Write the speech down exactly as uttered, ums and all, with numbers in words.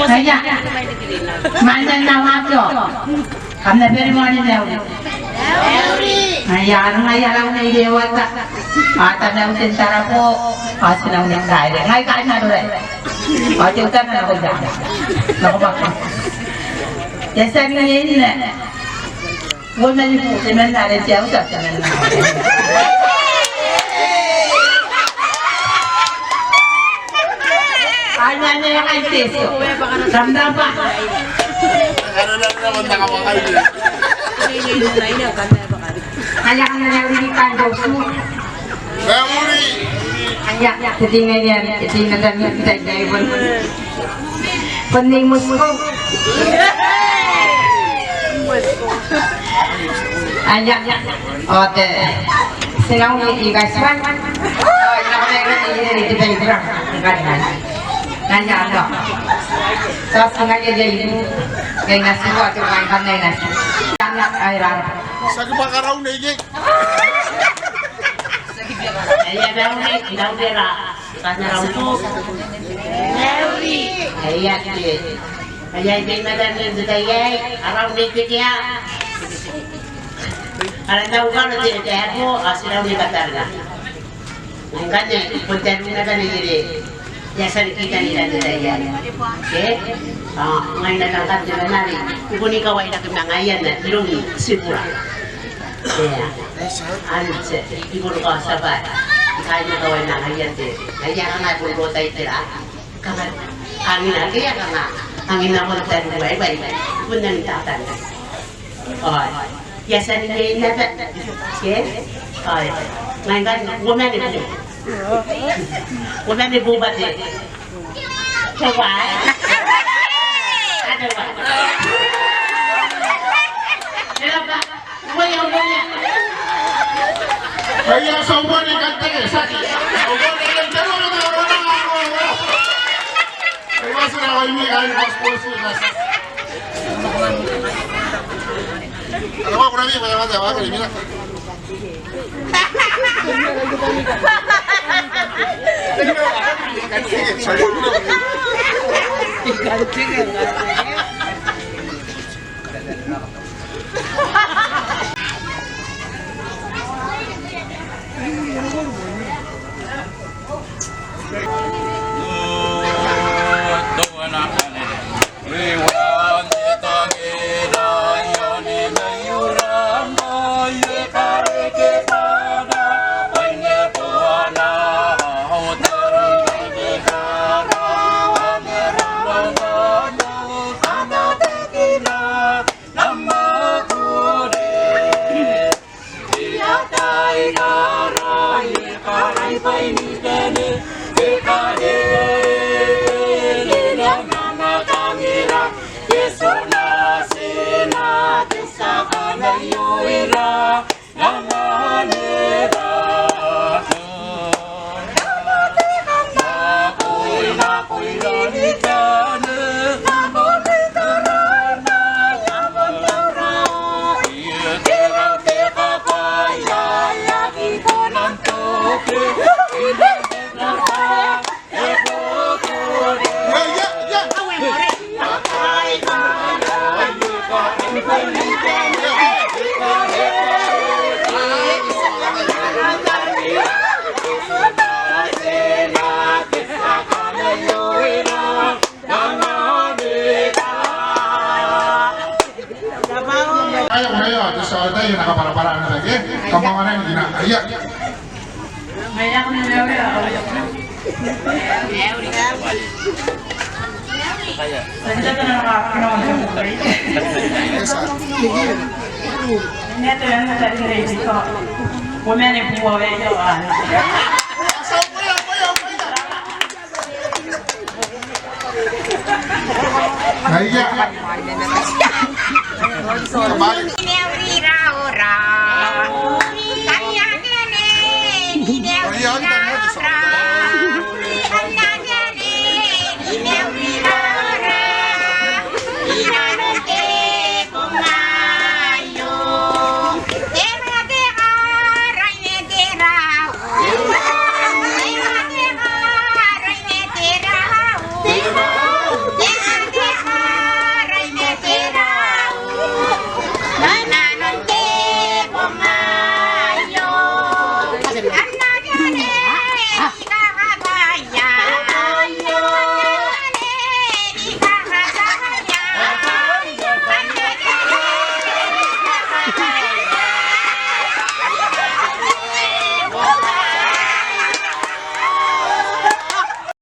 Aia. Mwanena wato. Kam na bane ni mauri. Aia, ngaia arau Nei Rewata. Ao Tamau Ten Tarabo. Ao tinau Nei Kaire. Ngai kaain Arorae. Ao teutana nakoira. Nako Baku. E a tia n inna. Uoman ni buu, temanna are te auti, temanna. Ai ngai ngai te auti. Kam rabwa. Aia kam na mauri ni kan dosu. Mauri. Aia, te tina ian, te tina tami, te tina ian. Bon Nei Mosko. Aia, ao te tinau Nei Ikatiman. Ao I nako naba ikai Nei Tibaiburan. Aia, aia. Tao ti ngaia iai ibu. Ngai natibu ao te kaain kanai natibu. Aia, aia. Tiaki bwa karau Nei Ikei. Aia, mauri, mauri ra. Kam na rautu. Mauri. Aia, te. Aia, te matan te tai aei, arau Nei Tekea. Ara tau karo te, te ato, ao tinau Nei Katarina. Ngkanne, bon tariu naba neiere. E a tia ni kitana te tai aei. Ke? Ao, ngaia ngkanne te mwanare. I bon ikawainaki ma ngaiia n iroun Tibura. Eng. Anne, I kona ni kaotia bwa I kaaina kawaina ngaiia te, ngaiia kanga bon rotaitera. Kanga angina ke kanga angina bon tariu aei bwa I bon nang tatana. Ao I a tia n inna naba. Ke? Ao ngai ngkanne uoman ni buu. Uoman ni buu bwa te. Te wae. Ate wae. Te raba. Uaia, uaia. Aia, ti a uboa ni kanteke, tiaki. Uboa ni kanteke, uboa ni kanteke. Aia, ti na uaia ni kanteke, uboa ni kanteke. Ala, ko na mi, ko na mi, ko na mi. Aia, aia, te tia tai e na kabwarabwara naba ke? Kam a manga nang kina. Aia. Aia.